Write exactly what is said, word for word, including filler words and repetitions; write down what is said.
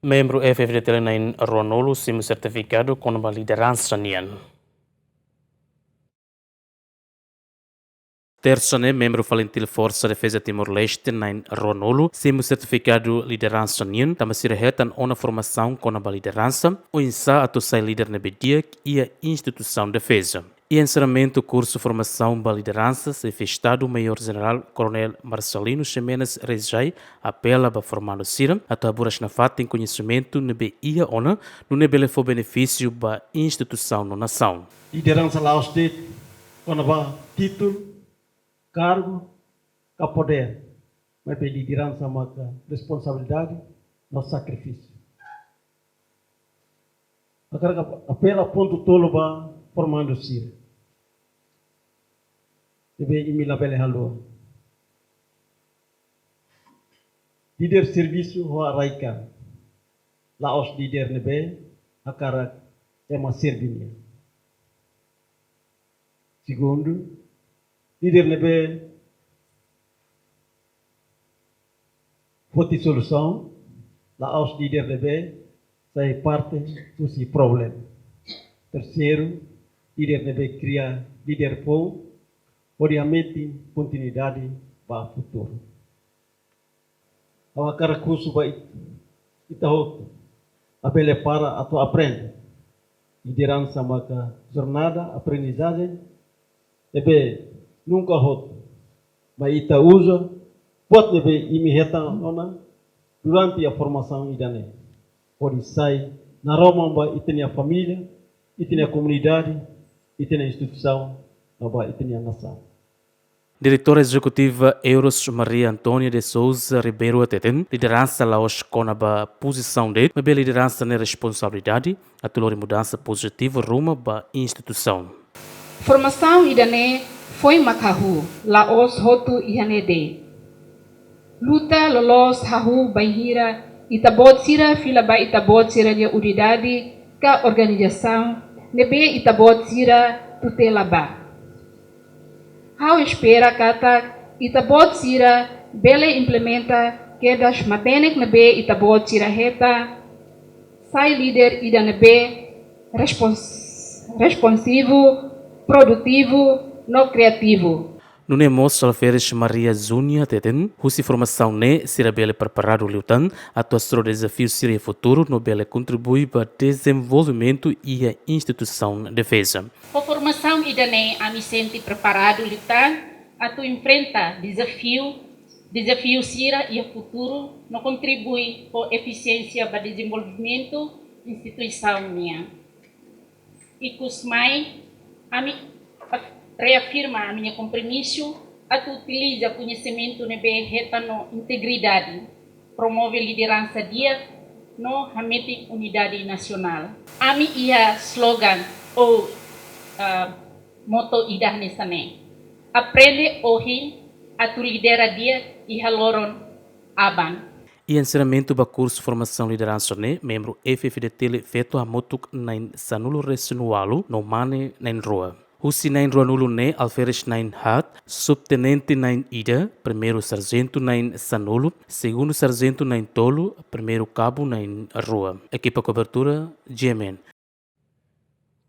Membru F-FDTL na'in ruanulu simu sertifikadu kona-ba lideransa nian. Tersa ne'e, membru FALINTIL Forsa Defeza Timor-Leste na'in ruanulu simu sertifikadu lideransa nian, tanba sira hetan ona formasaun kona-ba lideransa, oinsá atu sai líder ne'ebé di'ak iha instituisaun defeza. Iha enserramentu kursu formasaun ba lideransa, Xefe Estadu Maiór Jenerál Koronél Marcelino Ximenes Rejai apela ba formandu sira atu haburas nafatin koñesimentu ne'ebé iha ona, nune'e bele fó benefísiu ba instituisaun no nasaun. Lideransa la'ós de'it kona-ba títulu, kargu, ka podér, maibé lideransa maka responsabilidade no sakrifísiu. Hakarak ap-, apela pontu tolu ba formandu sira ne'ebé imi labele haluha. Líder servisu ho arraika, la'ós líder ne'ebé hakarak ema serve nia. Segundu, líder ne'ebé foti solusaun, la'ós líder ne'ebé sai parte husi problema. Terseiru, líder ne'ebé kria líder foun, hodi hametin kontinuidade ba futuru. Ha'u hakarak husu ba it-, ita hotu, labele para atu aprende. Lideransa maka jornada aprendizajen ne'ebé nunka hotu. Mai ita uza buat ne'ebé imi hetan ona durante iha formasaun ida-ne'e, hodi sai naroman ba ita-nia família, ita-nia komunidade, ita-nia instituisaun, no ba ita-nia nasaun. Diretora Ezekutiva Euros Maria Antónia de Sousa Ribeiro hateten, lideransa la'ós kona-ba pozisaun de'it, maibé lideransa ne'e responsabilidade atu lori mudansa pozitivu ruma ba instituisaun. Formasaun ida-ne'e foin mak hahú, la'ós hotu iha ne'e de'it. Luta loloos hahú bainhira ita-boot sira fila ba ita-boot sira-nia unidade ka organizasaun ne'ebé ita-boot sira tutela ba. Ha'u espera katak ita-boot sira bele implementa kedas matenek ne'ebé ita-boot sira hetan, sai líder ida ne'ebé respons-, responsivu, produtivu, no kriativu. Nune'e mós Alferes Maria Júnior hateten, husi formasaun ne'e sira bele preparadu liután atu hasoru dezafiu sira iha futuru no bele kontribui ba dezenvolvimentu iha instituisaun defeza. Ho formasaun ida-ne'e ami sente preparadu liután atu enfrenta dezafiu, dezafiu sira iha futuru no kontribui ho efisiénsia ba dezenvolvimentu instituisaun nian. Ikus mai, ami af-, reafirma ami-nia kompromisu atu utiliza koñesimentu ne'ebé hetan no integridade, promove lideransa di'ak no hametin unidade nasionál. Ami iha slogan ou, ah, moto ida hanesan ne'e: Aprende ohin atu lidera di'ak iha loron aban. Iha enserramentu ba kursu formasaun lideransa ne'e, membru F-FDTL feto hamutuk na'in sanulu-resin-ualu no mane na'in-rua. Husi na'in-ruanulu ne'e, alferes na'in-haat, subtenente na'in-ida, primeiru sarjentu na'in-sanulu, segundu sarjentu na'in-tolu, primeiru kabu na'in-rua. Ekipa kobertura, G M N.